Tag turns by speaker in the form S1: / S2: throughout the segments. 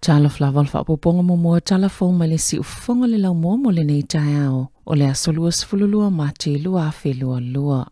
S1: Talofa lava o le faaopoopoga muamua o tala fou mai le siufofoga o le laumua mo lenei taeao o le aso 22 Mati 2022.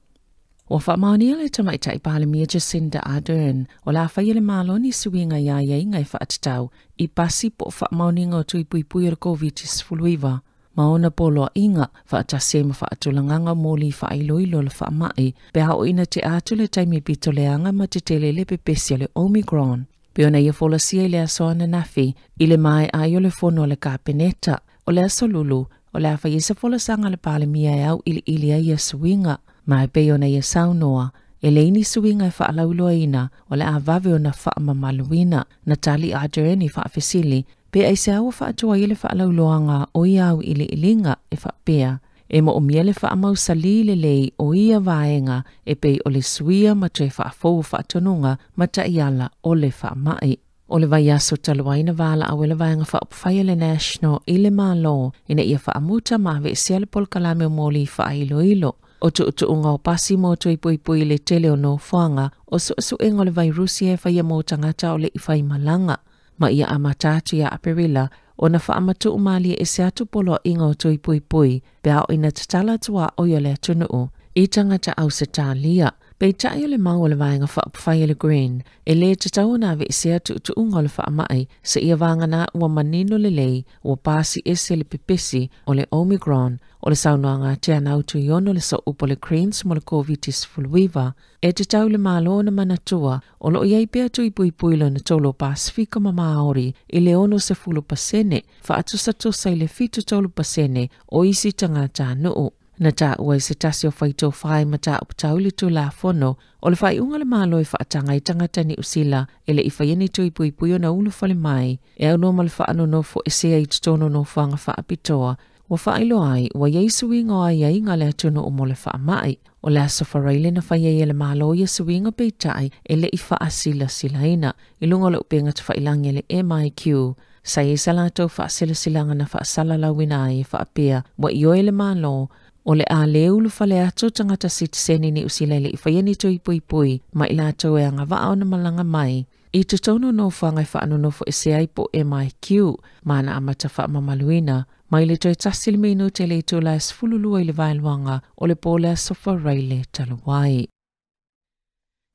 S1: Ua faamaonia le Tamaitai Palemia Jacinda Ardern o le a faia le Malo ni suiga i aiaiga e faatatau i pasi po o faamaoniga o tui puipui o le Koviti-19 ma ona poloaiga faatasi ai ma faatulagaga o moli faailoilo o le faamai pe a oo ina tea atu le taimi pitoleaga ma tetele le pepesi o le Omicron. Pe ona ia folasia i le aso ananafi i le maea ai o le fono a le Kapeneta o le aso Lulu o le a fai ai se folasaga a le Palemia e auiliili ai ia suiga. Ma e pei ona ia saunoa, e leai ni suiga e faalauiloaina o le a vave ona faamamaluina. Na tali Ardern i faafesili pe aisea ua faatuai le faalauiloaga o ia auiliiliga e faapea e moomia le faamausalī lelei o ia vaega e pei o le suia ma toe faafou o faatonuga ma taiala o le faamai. O le vaiaso talu ai na valaau ai le vaega faaupufai a le National i le Malo ina ia faamuta ma aveesea le polokalame o moli faailoilo. O tuutuuga o pasi mo toe puipui i le tele o nofoaga o suesuega o le vairusi e faia mo tagata o le i faimalaga. Ma ia amata atu ia Aperila ona faamatuu malie ese atu poloaiga o tui puipui pe a oo ina tatala atu aoi o le atunuu i tagata Ausetalia. Peitai o le mau o le vaega faaupufai a le Green e lē tatau ona aveesea tuutuuga o le faamai seia vagana ua manino lelei ua pasi ese le pepesi o le Omicron. O le saunoaga a Teanau Tuiono le sooupu o le Greens mo le Koviti-19 e tatau i le Malo ona manatua o loo i ai pea tui puipui lona tolu o Pasifika ma Māori i le 60% faatusatusa i le 73% o isi tagatanuu. Na taua i se tasi o faitofā i mataupu tau i le Tulafono o le faaiuga a le Malo e faataga ai tagata Niu Sila e le i faia ni tui puipui ona ulufale mai e aunoa ma le faanonofo esea i totonu o nofoaga faapitoa ua faailoa ai ua i ai suiga o aiaiga a le atunuu mo le faamai. O le aso Faraile na fai ai e le Malo ia suiga peitai e le i faasilasilaina i luga o le upega tafailagi a le MIQ. Sa i ai sa latou faasilasilaga na faasalalauina ai e faapea ua ioe le Malo o le a le ulufale atu tagata sitiseni Niu Sila e le i faia ni tui puipui ma i latou e agavaa ona malaga mai i totonu o nofoaga e faanonofo ese ai po MIQ ma na amata faamamaluina mai le toe tasi le minute le itula e 12 i le vaeluaga o le po o le aso Faraile talu ai.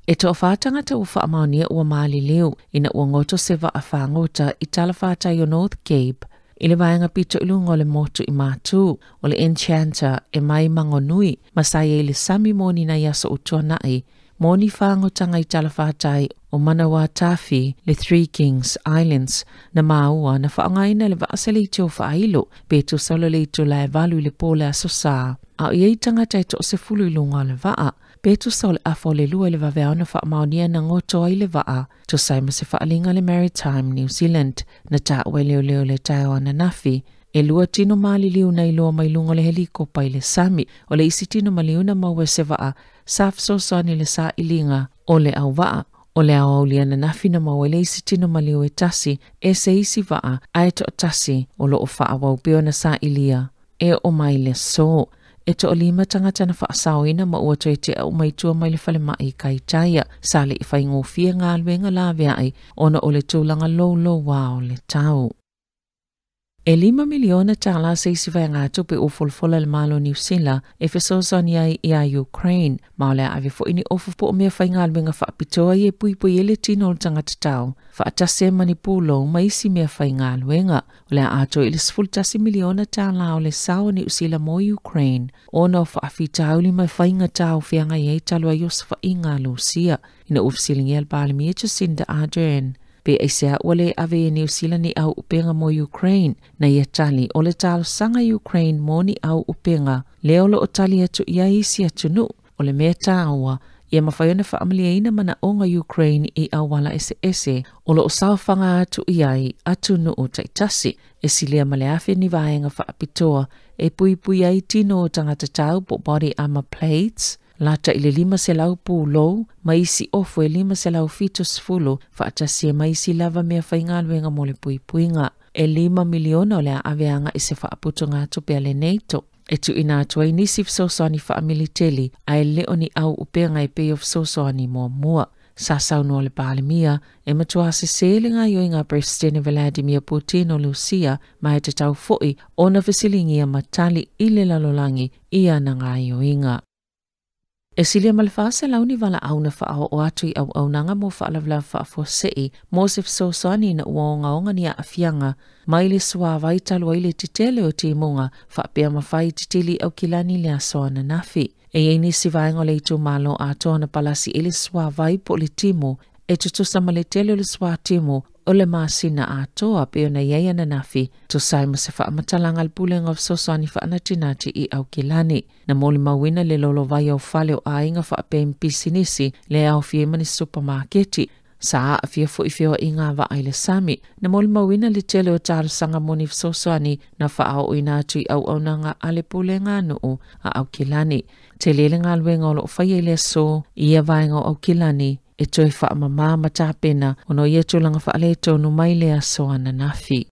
S1: E toawhā tangata ua faamaonia ua maliliu ina ua ngoto se vaa fagota i talafatai o North Cape i le vaega pito i luga o le motu i Matū o le Enchanter e mai Mangonui ma sa i ai le sami mo ni nai aso ua tuanai mo ni fagotanga i talafatai o Manawatafi le Three Kings Islands na maua na faaaogaina le vaa seleiti o faailo pe tusa o le itula e 8 i le po o le aso Sa a o i ai tagata e 10 i luga o le vaa pe tusa o le afa o le 2 i le vaveao na faamaonia na goto ai le vaa tusa ai ma se faaliga a le Maritime New Zealand na taua e leoleo i le taeao ananafi. E lua tino maliliu na iloa mai luga o le helikopa i le sami o le isi tino maliu na maua e se vaa sa fesoasoani i le sailiga o le auvaa. O le aoauli ananafi na maua ai le isi tino maliu e tasi e se isi vaa ae toatasi o loo faaauau pea ona sailia e oo mai le aso. E toalima tagata na faasaoina ma ua toe tea uma i tua mai le falemai i Kaitaia sa le i faigofie galuega laveai ona o le tulaga louloua o le tau. E $5 miliona se isi vaegatupe ua folafola e le Malo o Niu Sila e fesoasoani ai iā Ukraine ma o le a ave foi ni ofu po o mea faigaluega faapitoa ia e puipui ai le tino o le tagata tau faatasi ai ma ni pulou ma isi mea faigaluega. O le a atoa i le $11 miliona o le sao o Niu Sila mo Ukraine ona o faafitauli ma faigatā o feagai ai talu ai o saofaiga a Lusia ina ua fesiligia le Palemia Jacinda Ardern pe aisea ua le ave e Niu Sila ni au upega mo Ukraine na ia tali o le talosaga i Ukraine mo ni au upega lea o loo tali atu i ai isi atunuu o le mea taua ia mafai ona faamalieina manaoga Ukraine i auala eseese o loo saofaga atu i ai atunuu taitasi e silia ma le afe ni vaega faapitoa e puipui ai tino o tagata tau po body armor plates lata i le 500 pulou ma isi ofu e 570 faatasi ai ma isi lava mea faigaluega mo le puipuiga. E $5 miliona o le a ave agai i se faaputugatupe a le NATO e tuuina atu ai nisi fesoasoani faamiliteli ae le o ni au upega e pei o fesoasoani muamua. Sa saunoa le Palemia e matua sesē le gaoioiga a Peresetene Vladimir Putin o Lusia ma e tatau foi ona fesiligia ma tali i le lalolagi i ana gaoioiga. E silia ma le 400 ni valaau na faaoo atu i auaunaga mo faalavelave faafuasei mo se fesoasoani ina ua ogaoga ni aafiaga mai le suavai talu ai le tetele o timuga faapea mafai i titili i Aukilani i le aso ananafi. E i ai nisi vaega o le itumalo atoa na palasi i le suavai po o le timu e tutusa ma le tele o le suatimu o le masina atoa pei ona i ai ananafi, tusa ai ma se faamatalaga a le Pulega o Fesoasoani Faanatinati i Aukilani. Na molimauina le lolovai o fale o aiga faapea i pisinisi le aofia ai ma ni supamaketi. Sa aafia foi feoaiga a vaa i le sami. Na molimauina le tele o talosaga mo ni fesoasoani na faaooina atu i auaunaga a le Pulega a Nuu a Aukilani. Tele le galuega o loo faia i le aso i ia vaega o Aukilani e toe faamamā ma tapena ona o ia tulaga faaletonu mai le aso ananafi.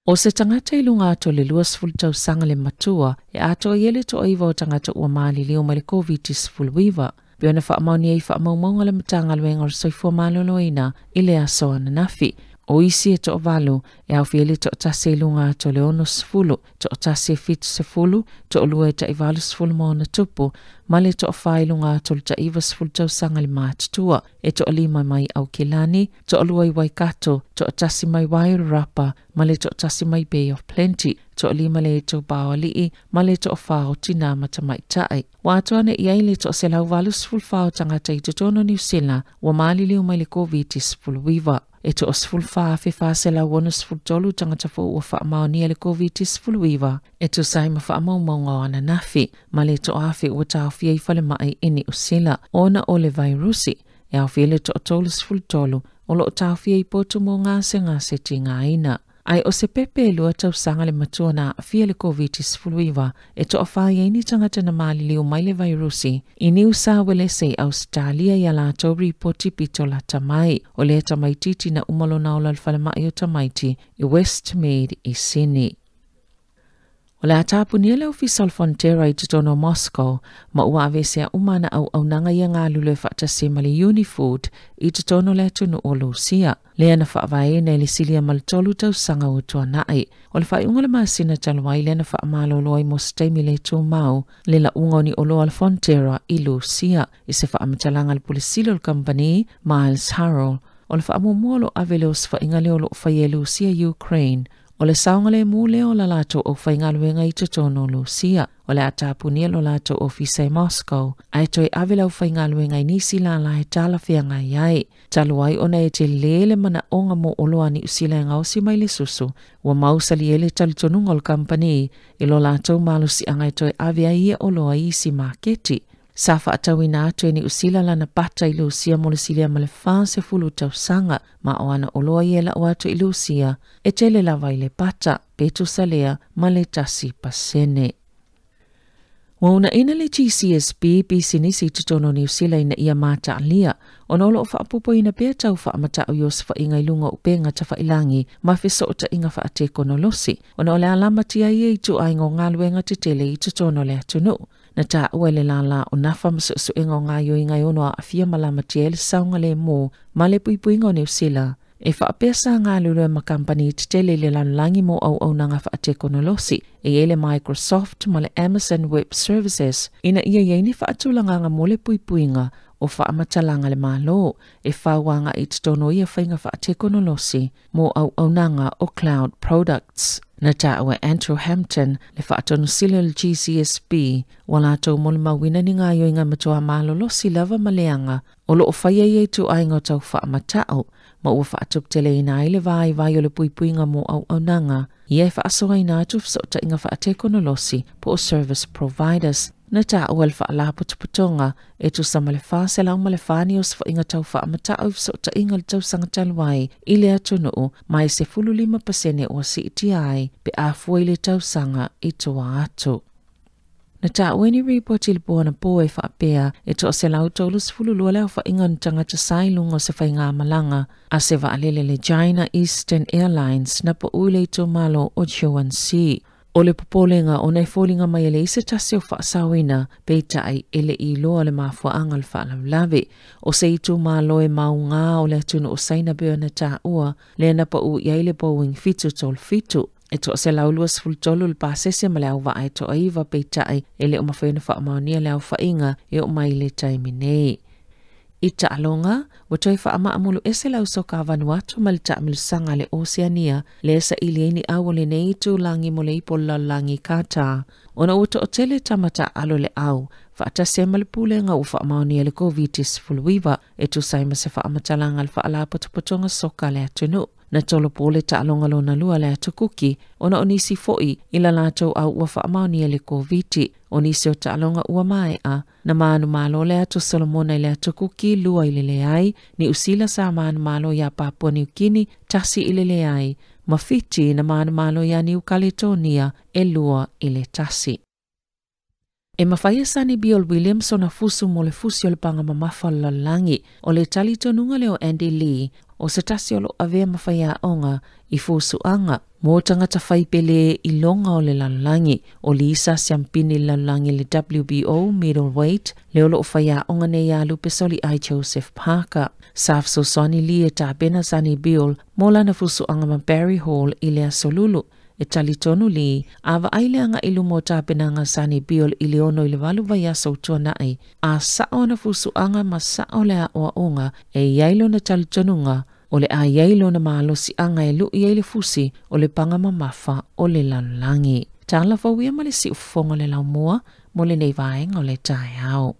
S1: O se tagata i luga atu o le 20 tausaga le matua e atoa i ai le toaiva o tagata ua maliliu mai le Koviti-19, pei ona faamaonia i faamaumauga a le Matagaluega o le Soifua Maloloina i le aso ananafi. O isi e toavalu e aofia ai le toatasi i luga atu o le 60, toatasi e 70, toalua e tai 80 ma ona tupu, ma le toafa i luga atu o le tai 90 tausaga le matutua, e toalima mai Aukilani, toalua i Waikato, toatasi mai Wairarapa, ma le toatasi mai Bay of Plenty, toalima le itupa o alii, ma le toafa o tinā ma tamaitai. Ua atoa ane i ai le 184 o tagata i totonu o Niu Sila ua maliliu mai le Koviti-19. E 14,463 tagata fou ua faamaonia le Koviti-19 e tusa ai ma faamaumauga o ananafi, ma le toafe ua taofia i falemai i Niu Sila ona o le vairusi, e aofia ai le toa-33 o loo taofia i potu mo gasegase tigaina. Ai o se pepe e 2 tausaga le matua na aafia le Koviti-19 e toafa i ai ni tagata na maliliu mai le vairusi i Niu Sa Uelese i Ausetalia i a latou ripoti pito lata mai. O lea tamaitiiti na uma lona ola i le falemai o tamaiti i Westmead i Sini. O le a tapunia le ofisa o le Fonterra i totonu o Moscow ma ua aveesea uma ana auaunaga ia galulue faatasi ma le Unifood i totonu o le atunuu o Lusia. Lea na faavaeina i le silia ma le 3 tausaga ua tuanai. O le faaiuga o le masina talu ai lea na faamalolo ai mo se taimi le tumau le lauga o ni oloa o le Fonterra i Lusia. I se faamatalaga a le Pule Sili o le Kamupani, Miles Hurrell, o le faamuamua o loo ave le osofaiga lea o loo faia e Lusia i Ukraine. O le saogalemu lea o la latou aufaigaluega i totonu o Lusia. O le a tapunia lo latou ofisa i Moscow, ae toe ave le aufaigaluega i nisi lala e talafeagai ai. Talu ai ona e tele le manaoga mo oloa a Niu Sila e gaosi mai le susu, ua mausali ai le talitonuga o le kamupani i lo latou malosiaga e toe ave ai ia oloa i isi maketi. Sa faatauina atu e Niu Sila lana pata i Lusia mo le silia ma le 40 tausaga, ma o ana oloa ia e lau atu i Lusia e tele lava i le pata, pe tusa lea ma le 1%. Ua uunaina le GCSB pisinisi i totonu o Niu Sila ina ia mataalia, ona o loo faaopoopoina pea tau faamatau i osofaiga i luga o upega tafailagi ma fesootaiga faatekonolosi, ona o le a lamatia ia ituaiga o galuega tetele i totonu o le atunuu. Na taua e le lālā o nafa ma suesuega o gaoioiga e ono aafia ma lamatia ai le saogalemu ma le puipuiga o Niu Sila. E faapea sa galulue ma kamupani tetele i le lalolagi mo auaunaga faatekonolosi, e i ai le Microsoft ma le Amazon Web Services, ina ia i ai ni faatulagaga mo le puipuiga o faamatalaga le Malo e fauaga i totonu o ia faiga faatekonolosi mo auaunaga o cloud products. Na taua e Andrew Hampton le faatonusili o le GCSB ua latou molimauina ni gaoioiga matuā malolosi lava ma leaga o loo faia ia ituaiga o tau faamatau ma ua faatuputeleina ai le vaivai o le puipuiga mo auaunaga ia e faasoaina atu fesootaiga faatekonolosi po o service providers. Na taua le faalapotopotoga e tusa ma le 404 ni osofaiga tau faamatau i fesootaiga le tausaga talu ai i le atunuu ma e 15% ua siitia ai pe a fua i le tausaga i tua atu. Na taua ni ripoti i le po anapo e faapea e 132 le aofaiga o ni tagata sa i luga o se faigamalaga a se vaalele le China Eastern Airlines na pau i le itumalo o Jiuanxi. O le popolega ona e foliga mai e leai se tasi o faasaoina, peitai e le i iloa le mafuaaga o le faalavelave. O se itumalo e mauga o le atunuu o Saina pei ona taua, lea na pau i ai le Boeing 737. E 123 le pasese ma le auvaa e toaiva, peitai e le o mafai ona faamaonia le aofaiga e oo mai i le taimi nei. I taaloga, ua toe faamaamulu ese le au soka a Vanuatu ma le taamilosaga a le Oceania lea saili ai ni au o lenei itulagi mo le ipu o le lalolagi Qatar, ona ua toatele tama taaalo le au faatasi ai ma le pulega ua faamaonia le Koviti-19 e tusa ai ma se faamatalaga a le Faalapotopotoga Soka a le atunuu. Na tolopo le taaloga lona lua a le Atu Kuki ona o nisi foi i la latou au ua faamaonia le Koviti. O nisi o taaloga ua maea, na manumalo le Atu Solomona i le Atu Kuki 2-0, Niu Sila sa manumalo iā Papua Niu Kini 1-0, ma Fiti na manumalo iā Niu Kaletonia e 2-1. E mafai e Sonny Bill Williams ona fusu mo le fusi o le paga mamafa o le lalolagi. O le talitonuga lea o Andy Lee, o se tasi o lo o avea ma faiaoga i fusuaga mo tagata fai pele iloga o le lalolagi. O Lee sa siampini i le lalolagi i le WBO middleweight, lea o lo o faiaoga nei iā Lupe Soliai Joseph Parker. Sa fesoasoani Lee e tapena Sonny Bill mo lana fusuaga ma Barry Hall i le aso Lulu. E talitonu Lee, a vaai le agai i luma o tapenaga Sonny Bill i le 6 i le 8 vaiaso ua tuanai, a sao ana fusuaga ma sao le aoaoga e i ai lona talitonuga, o le a i ai lona malosiaga e lui ai le fusi o le paga mamafa o le lalolagi. Tala fou ia ma le siufofoga o le laumua mo lenei vaega o le taeao.